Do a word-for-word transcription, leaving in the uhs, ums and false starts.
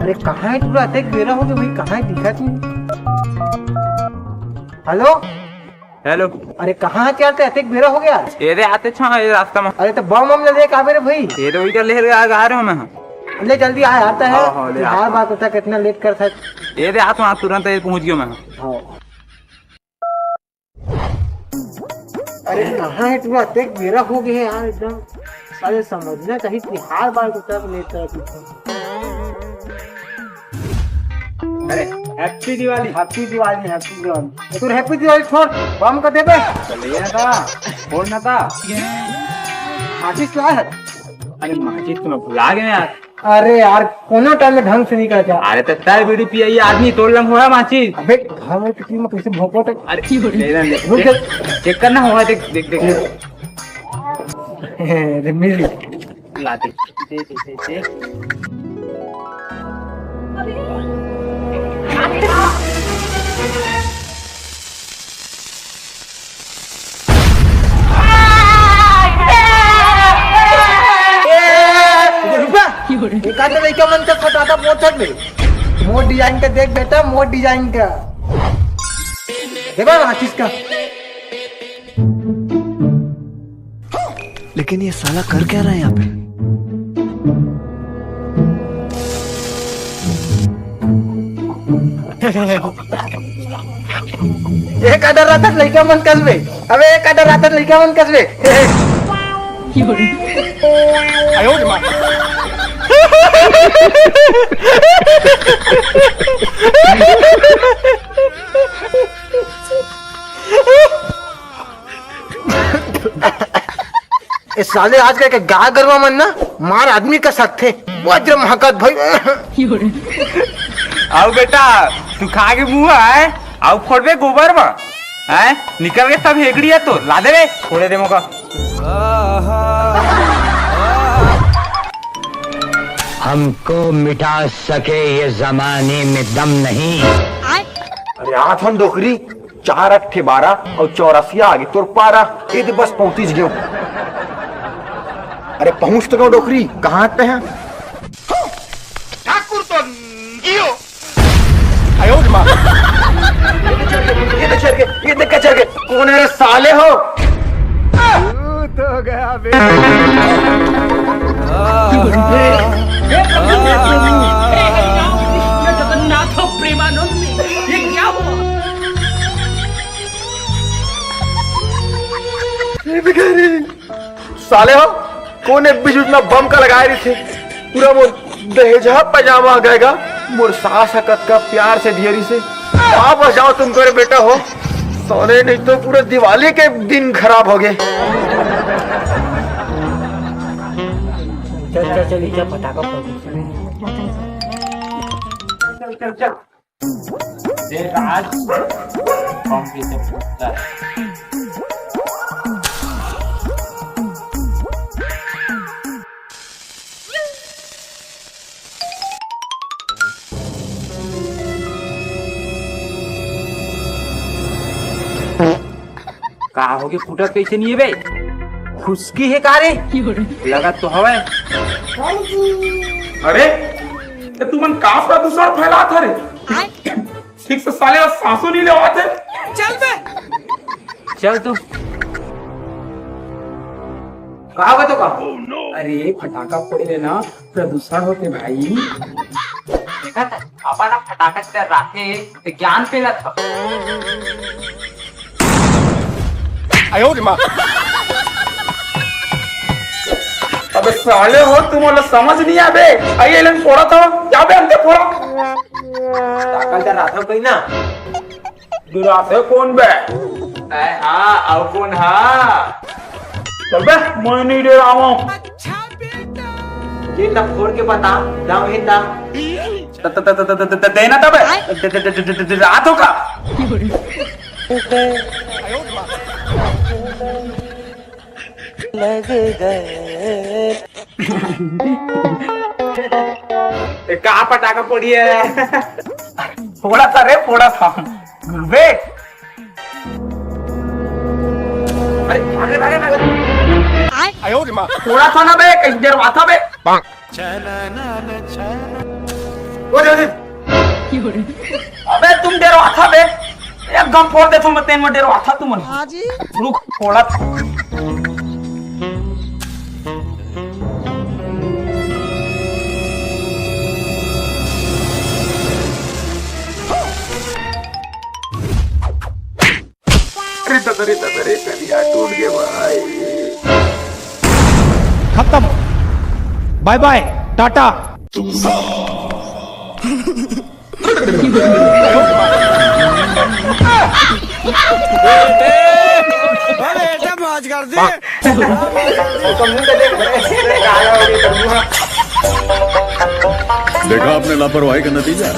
अरे कहाँ हे टूरा, अतेक बेरा हो गे भाई, कहाँ हे, दिखत नहीं। हेलो। हेलो। अरे कहाँ हे यार, ते अतेक बेरा हो गे यार। ये दे आते छा, ये रास्ता में। अरे तो बम बम ले दे, काबे रे भाई। ये तो वही ले आ, आ रहे हो मैं। ले जल्दी आ, आता है। हाँ, हाँ, ले हार आता। बात होता है, कितना लेट कर था। ये दे आता हूँ, तुरंत ये पहुँच गया मैं। हाँ। अरे कहाँ हे टूरा, अतेक बेरा हो गे हे यार, एकदम साले समझना चाहिए कि हार बार को तक लेता है। अरे happy Diwali. Happy Diwali, happy Diwali. तू हैप्पी दिवाली छोड़, बम का देबे। चलिए ना था, फोड़ ना था। माचिस लाए है? अरे माचिस तो मैं भुला गया यार। अरे यार, कोनो टाइम में ढंग से नहीं करता। अरे तो तय बीड़ी पिया ये आदमी तोड़ लंग हुआ माचिस। अबे घर में किसी में कैसे भोंको तक। अरे ले ना, ले। रुक जा। चेक, चेक करना हुआ, देख, देख, देख। अरे मिल। ला दे, दे, दे, दे, दे। ए, रुक बा। एक आध लइका मन के फटाका फोड़ छट बे। मोर डिजाइन के देख बेटा, मोर डिजाइन के। देखा माचिस का। लेकिन ये साला कर क्या रहा है यहाँ पे? एक आधा रात लइका मन कस बे। अबे एक आधा रात लइका मन कस बे। ए साले, आजकल के गाय गरुवा मन ना मार आदमी का सकथे। वज्र महकत भाई। आओ बेटा, तू खा के मुंह आए, आओ फोड़बे गोबर में, हैं? निकल के सब हेकड़ी है तो ला दे रे, फोड़े दे मोका। हमको मिटा सके ये जमाने में दम नहीं। अरे आथन डोकरी, चार अट्ठे बारह अउ चौरसिया आगे तोर पारा। ए दे बस पहुंचिस गेंव। अरे पहुंच तो गेंव डोकरी, कहाँ ते हैं? ठाकुर तो गियो। आयो रे माँ। ये दे चढ़ के, ये दे चढ़ के, ये दे चढ़ के। कौन है रे साले हो? तू तो गया बे। हे प्रभु, हे प्रभु, हे हरि राम कृष्ण जगन्नाथ प्रेमानंद, ये क्या हुआ? साले हो, कोन एक बीच में बम का लगाए रहिथे? पूरा मोर दहेजहा पजामा गएगा। मोर सास ह कतका प्यार से दिए रहिसे। वापस जाओ तुम करे बेटा हो। साले नहीं तो पूरा दिवाली के दिन खराब हो गए। चल, चल, चल, इधर फटाका फोड़। चल, चल, चल। देर रात बम के सब फूटता है। का होगे, फूटत कैसे नहीं है बे? खुसकी है का रे? लगत तो हवे। अरे, ये तुमन का प्रदूषण फैलात हरे? ठीक से साले ला सांसो नहीं लेवात है। चल बे। चल तू। का होगा तो का? अरे फटाका फोड़े ले ना, प्रदूषण होते भाई। देखा था, अपन अब फटाका से राखे ते ज्ञान पे लग। आयो रे माँ। अबे साले हो, तुम वाला समझ नहीं आबे। आइए लेकिन फोड़ा था, क्या बे हमके फोड़ा? फटाका डरात हो कहीं ना। डरात है कौन बे? ए, हाँ, अब कौन हा? चल बे, मैं नहीं डरावा। ये तब फोड़ के बता, दम है ता। त-, त-, त-, त-, त-, त-, त-, देना तब है। ड-, ड-, ड-, ड-, ड-, ड-, रात होगा। लग गए। ए, का पटाखा फोड़ी है? फोड़ा था रे, फोड़ा था। गुरुबे। अरे, भागे, भागे, भागे। आयो रे माँ। फोड़ा था ना बे, कहीं देर हुआ था बे। चल ना, न चल। अबे तुम डेरवाथा बे, एकदम फोड़ देथो मैं तेन में डेरवाथा तुमन। रुक, फोड़त। अरे दादा रे दादा रे, करिया टूट गया भाई। खत्म, बाय बाय, टाटा। देखा आपने लापरवाही का नतीजा।